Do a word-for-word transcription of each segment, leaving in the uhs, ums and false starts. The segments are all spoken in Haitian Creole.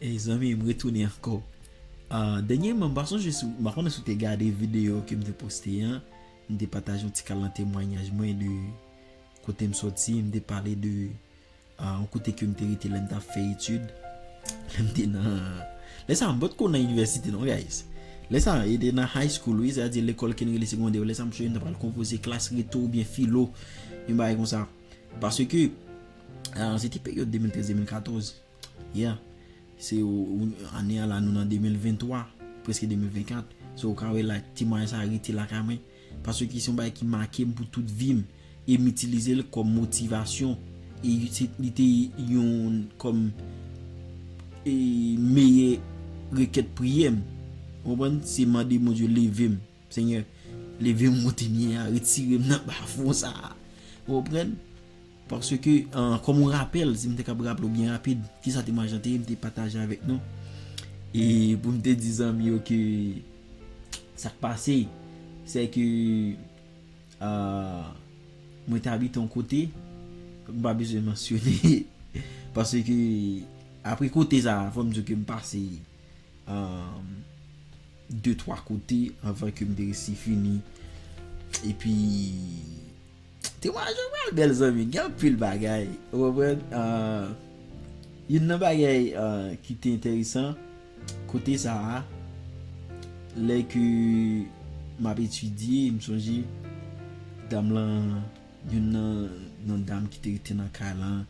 Ey zanmi, m retounen ankò. Ah, dènyèman, m pa sonje si, m pa konnen si w te gade videyo ke m te poste an, m te pataje yon ti kal nan temwayaj mwen de kote m sòti, m te pale de ah, yon kote ke m te rete lè m t ap fè etid. Lè m te nan, lè sa a, m potko nan inivèsite non, guys. Lè sa a, e te nan high school, wi, sa vle di lekòl ke n rele segondè. Lè sa a, m sonje m t ap pral konpoze klas reto oubyen filo, yon bagay konsa. Paske, ah, se te peryòd de mil trèz de mil katòz. Yeah. Se ou, ou, ane a la, nou nan de mil venntwa, prèske de mil vennkat. So, ou ka wè la, temwayaj sa a rete lakay mwen. Paske se yon bagay ki make m pou tout vi m. E m itilize l kòm motivasyon. E se, li te yon kòm, e, meyè rekèt priyè m. Ou konprann? Se mande Bondye leve m. Senyè, leve m kote m ye a, retire m nan bafon sa a. Ou konprann? Paske, ah, kòm yon rapèl, si m te kab raple w byen rapid, kisa temwayaj lan te ye, m te pataje avèk nou. E pou m te di zanmi yo ke sa k pase, se ke, ah, mwen te abite yon kote, m pa bezwen mansyone, paske apre kote sa a, fò m di w ke m pase, ah, de, twa kote anvan ke m te resi fini. Epi, temwayaj yo pral bèl, zanmi. Gen anpil bagay. Ou konprann? Ah, youn nan bagay, ah, ki te enteresan, kote sa a, lè ke m ap etidye, m sonje dam lan, youn nan, nan dam ki te rete nan kay lan,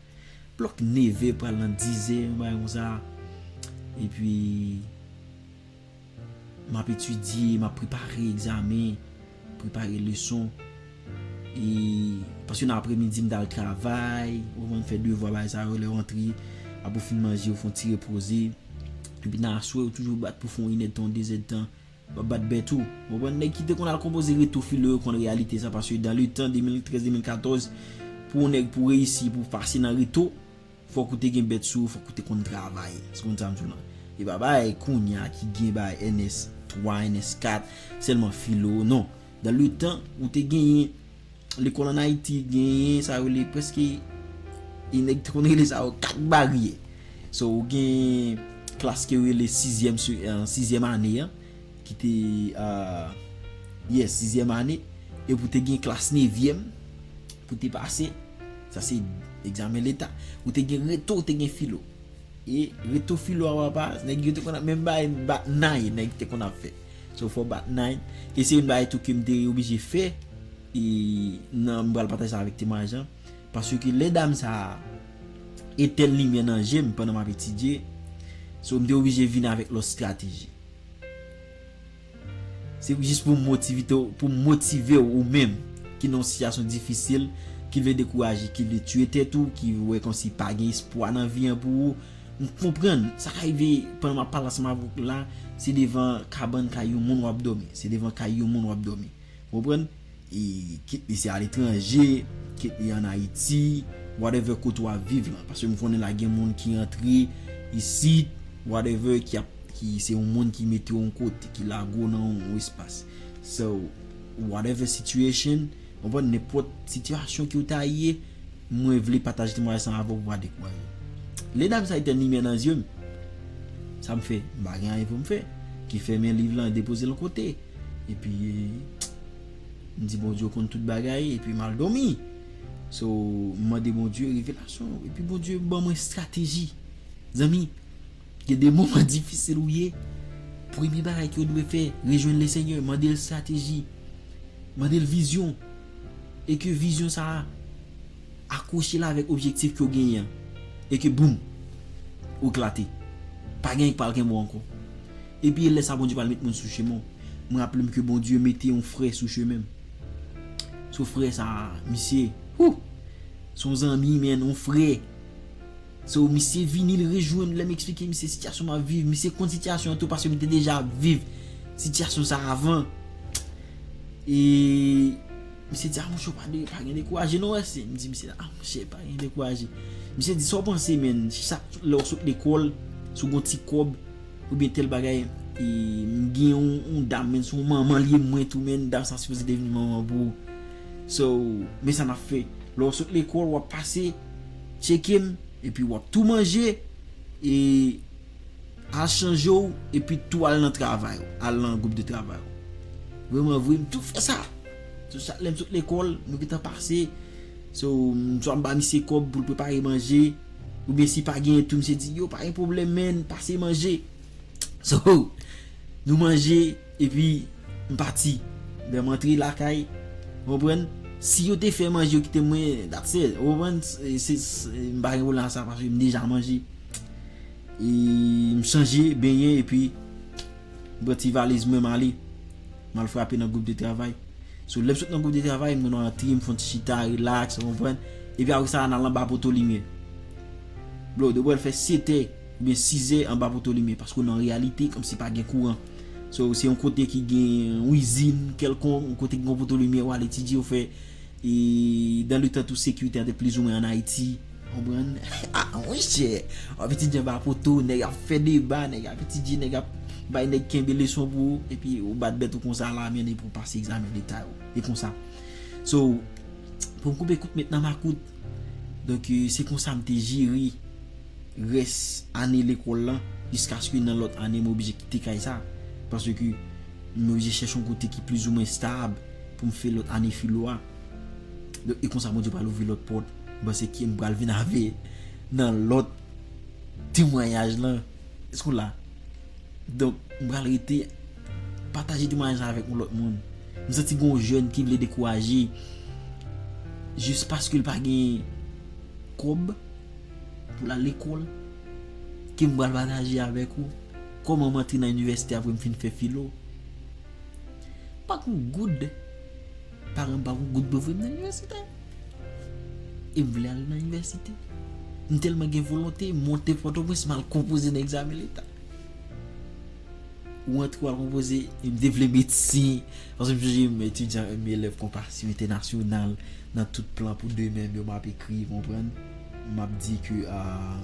blòk nevè pral nan dizè, yon bagay konsa. Epi, m ap etidye, m ap prepare egzamen, prepare leson. E, paske nan aprèmidi, m t al travay, ou konprann, fè devwa, bagay sa yo, lè w antre, apre w fin manje, ou fè yon ti repoze. Epi nan aswè, ou toujou bat pou fè yon inèdtan, yon dezèdtan, w ap bat bèt ou. Ou konprann, nèg ki te konn al konpoze reto filo yo konn reyalite sa, paske dans le temps, de mil trèz, de mil katòz, pou yon nèg pou reyisi, pou pase nan reto, fòk ou te gen bèt sou ou, fòk ou te konn travay. Se konn sa m di w lan. E pa bagay kounye a ki gen bagay N S twa, N S kat, sèlman filo, non. Dans le temps, ou te genyen lekòl ann Ayiti, genyen sa yo rele prèske, e nèg te konn rele sa yo kat baryè. So, ou gen klas ke yo rele sizyèm se-, eh, sizyèm ane an, ki te, ah, yes, sizyèm ane, epi ou te gen klas nevyèm pou te pase, sa se egzamen leta. Ou te gen reto, ou te gen filo. E reto filo a papa, nèg yo te konn ap menm bay bat nine, nèg te konn ap fè. So, fò bat nine. E se yon bagay tou ke m te oblije fè, e nan, m pral pataje sa avèk temwayaj lan. Paske lè dam sa a etèn limyè nan je m pandan m ap etidye, so, m te oblije vin avèk lòt estrateji. Se jis pou motivite w, pou motive w ou menm ki nan yon sitiyasyon difisil, ki vle dekouraje, ki vle tiye tèt ou, ki wè kòmsi pa gen espwa nan vi an pou ou. M konprann, sa ka rive pandan m ap pale ansanm avèk w la, se devan kabann kay yon moun w ap dòmi, se devan kay yon moun w ap dòmi. Ou konprann? E kit li se aletranje, kit li ann Ayiti, whatever kote w ap viv lan. Paske m konnen la gen moun ki rantre isit, whatever, ki ap, ki se yon moun ki mete w yon kote, ki lage w nan yon espas. So, whatever situation, ou konprann, nenpòt sitiyasyon ke w ta ye, mwen vle pataje temwayaj sa avè w pou w pa dekouraje. Lè dam sa etèn limyè nan zye m, sa m fè? M pa gen anyen pou m fè. Ki fèmen liv lan, depoze l yon kote. Epi, m di Bondye w konn tout bagay, epi m al dòmi. So, m mande Bondye revelasyon, epi Bondye ban mwen estrateji. Zanmi, gen de moman difisil ou ye, premye bagay ke w dwe fè, rejwenn Lesenyè, mande l estrateji, mande l vizyon. E ke vizyon sa a akwoche l avèk objektif ke w genyen an. E ke boum, ou eklate. Pa gen anyen k pral kenbe w ankò. Epi lè sa Bondye pral met moun sou chemen w. Mwen raple m ke Bondye mete yon frè sou chemen m. So frè sa a, misye, wou, se yon zanmi, men yon frè. So, misye vini, li rejwenn, lè m eksplike misye sitiyasyon m ap viv, misye konn sitiyasyon an tou paske m te deja viv sitiyasyon sa a avan. E misye di, "A, monchè, pa de, pa gen dekouraje non, wè se." M di misye, "A, monchè, pa gen dekouraje." Misye di, "Sa w panse, menn, chak lè w sot lekòl, si w gon ti kòb, oubyen tèl bagay, e m gen yon, yon dam, menn, se yon manman li ye mwen tou, menn, dam sa sipoze devni manman pou ou. So, men sa n ap fè. Lè w sot lekòl, w ap pase, tcheke m, epi w ap tou manje, e al chanje w, epi tou al nan travay ou, al nan gwoup de travay ou. Vrèman vre, m tou fè sa. So, chak lè m sot lekòl, nou gentan pase. So, m swa m ba misye kòb pou l prepare manje, oubyen si pa genyen tou, misye di, yo, pa gen pwoblèm, man, pase manje. So, nou manje, epi m pati. Lè m antre lakay, ou konprann? Si yo te fè manje, yo kite mwen, that's it. Ou konprann? Se, se, se, m pa gen pwoblèm ak sa, paske m deja manje. E m chanje, benyen, epi m pran ti valiz mwen, m ale. M al frape nan gwoup de travay. So, lè m sot nan gwoup de travay, m konn antre, m fè yon ti chita, relax, ou konprann? Epi apre sa, n al anba poto limyè. Bro, depi w fè sèt è oubyen sis è anba poto limyè, paske w nan reyalite, kòmsi pa gen kouran. So, se yon kote ki gen yon izin kèlkonk, yon kote ki gen yon poto limyè, w al etidye, w fè, e dans le temps tout sécurité a te plizoumwen ann Ayiti. Konprann? Ah, monchè, w ap etidye anba poto, nèg ap fè deba, nèg ap etidye, nèg ap bay nèg kenbe leson pou ou, epi ou bat bèt ou konsa la, men epi ou pase egzamen leta yo. E konsa. So, pou m koupe kout met nan makout, donk, e, se konsa m te jere rès ane lekòl lan, jiskaske nan lòt ane m oblije kite kay sa, paske m oblije chèche yon kote ki plizoumwen estab pou m fè lòt ane filo a. Donk, e konsa Bondye pral ouvri lòt pòt. M panse ke m pral vin avè nan lòt temwayaj lan. Èske w la? Donk, m pral rete pataje temwayaj la avèk yon lòt moun. M santi gen yon jèn ki vle dekouraje jis paske l pa gen kòb pou l al lekòl, ke m pral pataje avèk ou kòman m antre nan inivèsite apre m fin fè filo. Pa gon goud. Paran m pa gon goud pou voye m nan inivèsite. E m vle al nan inivèsite. M tèlman gen volonte, m monte Pòtoprens, m al konpoze nan egzamen leta. Ou antre, w al konpoze, e m te vle medsen. Paske m sonje m etidyan, m elèv konpasyon entènasyonal nan tout plan pou demen m yo m ap ekri, konprann? M ap di ke, ah,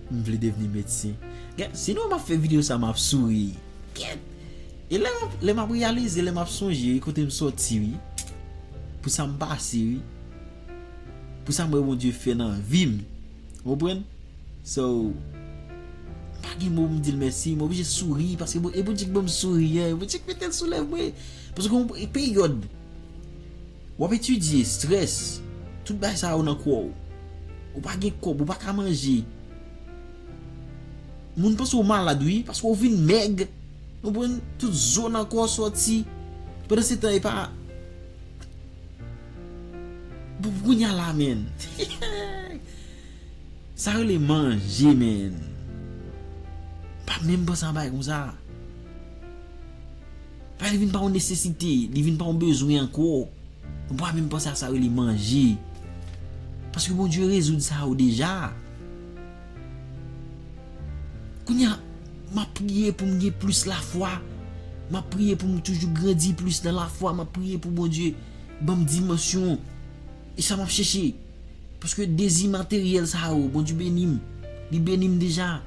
m vle devni medsen. Gen, sinon m ap fè videyo sa, m ap souri. Kèt! E lè m ap, lè m ap reyalize, lè m ap sonje, wi, kote m sòti, wi. Pou sa m pase, wi. Pou sa m wè Bondye fè nan vi m. Ou konprann? So, m pa gen mo pou m di l mèsi, m oblije souri, paske bon, e Bondye k ban m souri an, e Bondye k mete l sou lèv mwen. Paske yon peryòd, w ap etidye, strès, tout bagay sa yo nan kò w. Ou pa gen kòb, ou pa ka manje. Moun panse w malad, wi, paske w vin mèg. Ou konprann? Tout zo nan kò w sòti. Pandan se tan, e pa. Pou kounye a la, menn. Sa rele manje, menn. Pa menm panse a bagay konsa. Bagay li vin pa yon nesesite, li vin pa yon bezwen ankò. Ou pa menm panse a sa rele manje. Paske Bondye rezoud sa yo deja. Kounye a, m ap priye pou m gen plis lafwa. M ap priye pou m toujou grandi plis nan lafwa. M ap priye pou Bondye ban m dimansyon. E sa m ap chèche. Paske dezi materyèl sa yo, Bondye beni m. Li beni m deja.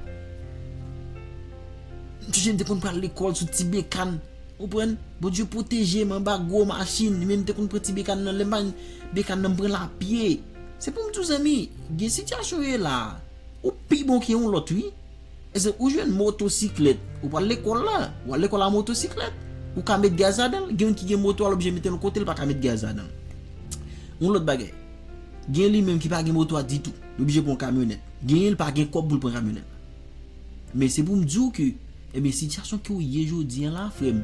M sonje m te konn pral lekòl sou ti bekàn. Ou konprann? Bondye pwoteje m anba gwo machin. Men m te konn pran ti bekàn nan. Lè m pa jwenn bekàn nan, m pran lapye. Se pou m di w, zanmi, gen sitiyasyon yo ye la. Ou pi bon ke yon lòt, wi. Egzanp, ou jwenn motosiklèt, ou pral lekòl la, ou al lekòl a motosiklèt, ou ka met gaz ladan l, gen youn ki gen moto a, l oblije mete l yon kote, l pa ka met gaz ladan l. Yon lòt bagay, gen li menm ki pa gen moto a ditou, li oblije pran yon kamyonèt. Genyen, li pa gen kòb pou l pran kamyonèt. Men se pou m di w ke, ebyen, sitiyasyon ke w ye jodi a la, frè m,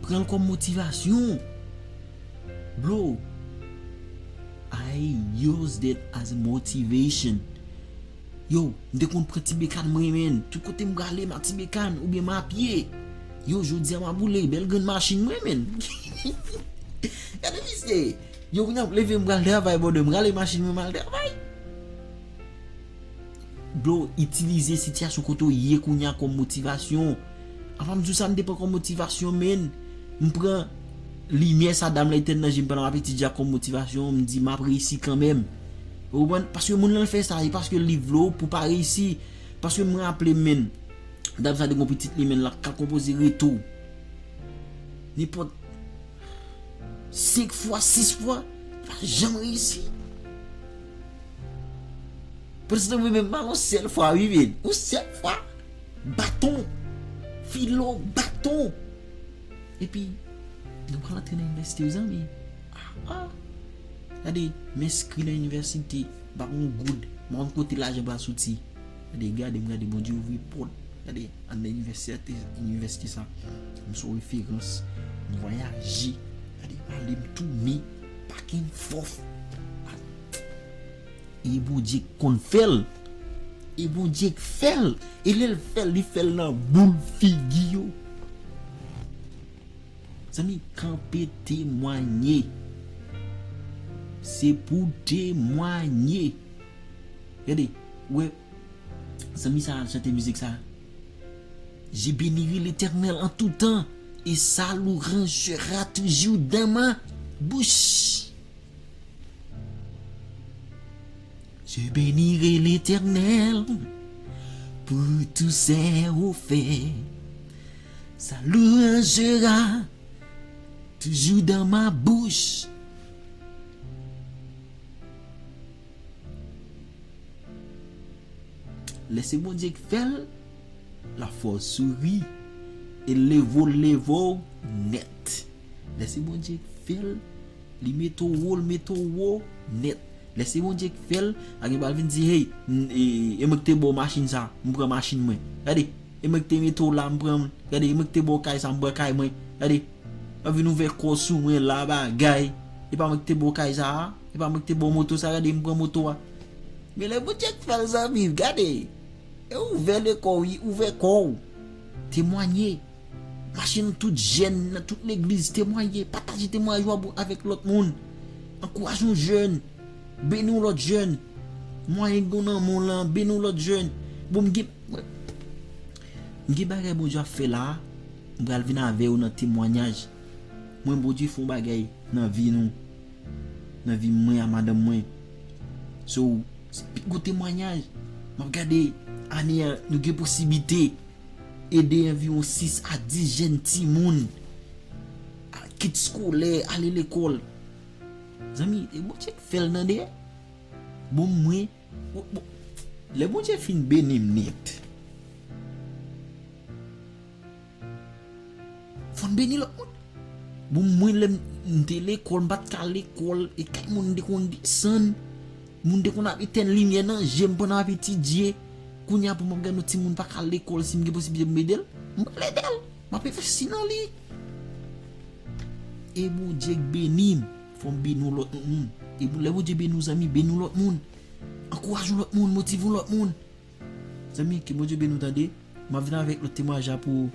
pran l kòm motivasyon. Bro, I use that as a motivation. Yo, m te konn pran ti bekàn mwen, menn. Tout kote m prale, m a ti bekàn oubyen m a pye. Yo, jodi a m a boule, bèl grenn machin mwen, menn. Gade misye. Yo, kounye a m leve, m pral travay, bòdè, m rale machin mwen, m al travay. Bro, itilize sitiyasyon kote w ye kounye a kòm motivasyon. Apa m di w sa m te pran kòm motivasyon, menn. M pran limyè sa dam lan etèn nan je m pandan m ap etidye a kòm motivasyon, m di m ap reyisi kanmenm. Ou konprann? Paske moun lan fè sa, e paske li vle w pou w pa reyisi. Paske m raple m, menn, dam sa te gon pitit li, menn, l ap ka konpoze reto. Nenpòt senk fwa, sis fwa, li pa janm reyisi. Prensip mwen menm m al yon sèl fwa wi men. Yon sèl fwa. Baton. Filo, baton. Epi, nou pral antre nan inivèsite wi zanmi. Ah, ah. Gade, m enskri nan inivèsite, m pa gen yon goud, m pa konn kote lajan pral soti. Gade, gade, m gade Bondye ouvri pòt. Gade, ann nan inivèsite, inivèsite sa. M se yon referans, m vwayaje. Gade, ale m tounen, pa gen fòf. E Bondye k konn fè l. E Bondye k fè l. E lè l fè l, li fè l nan boul figi yo. Zanmi, kanpe temwanye. Se pou temwanye. Gade, wè, zanmi sa al chante mizik sa. Je bénirai l'Éternel en tout temps, et sa louange sera toujours dans ma bouche. Je bénirai l'Éternel pour tous ses hauts faits. Sa louange sera toujours dans ma bouche. Lè se Bondye k fè l, l ap fè w souri. E l leve w, l leve w nèt. Lè se Bondye k fè l, li mete w wo, l mete w wo nèt. Lè se Bondye k fè l, pa gen pa vin di, hey, m- e, e mwen ki te ba w machin sa, m pran machin mwen. Gade, e mwen ki te mete w la, m pran, gade, e mwen ki te ba w kay sa, m pran kay mwen. Gade, pa vin ouvè kò sou mwen la bagay. E pa mwen ki te ba w kay sa a, e pa mwen ki te ba w moto sa, gade, m pran moto a. Men lè Bondye k fè l zanmi, gade. E ouvè le kò w, wi, ouvè kò w. Temwanye. Mache nan tout jèn, nan tout legliz, temwanye, pataje temwayaj ou avèk lòt moun. Ankouraje yon jèn, beni yon lòt jèn. Mwayen gen nan men w lan, beni yon lòt jèn. Bon, m gen, m gen bagay Bondye ap fè la, m pral vin avè yo nan temwayaj. Mwen, Bondye fè yon bagay nan vi nou, nan vi mwen a madanm mwen. So, se pi gwo temwayaj. M ap gade ane a, nou gen posiblite ede anviwon sis a dis jèn timoun, a, kit eskolè, ale lekòl. Zanmi, e Bondye k fè l tande. Bon, mwen, bon, bon, lè Bondye fin beni m nèt, fò n beni lòt moun. Bon, mwen, lè m, m te lekòl, m pa t ka al lekòl, e kay moun m te konn desann. Moun te konn ap etenn limyè nan je m pandan m ap etidye. Kounye a pou m ap gade yon timoun pa ka al lekòl, si m gen posiblite pou m ede l, m pral ede l. M ap envesti nan li. E Bondye k beni m, fò m beni yon lòt moun. E pou lè Bondye beni w, zanmi, beni yon lòt moun. Ankouraje yon lòt moun, motive yon lòt moun. Zanmi, ke Bondye beni w tande. M ap vin avèk lòt temwayaj la pou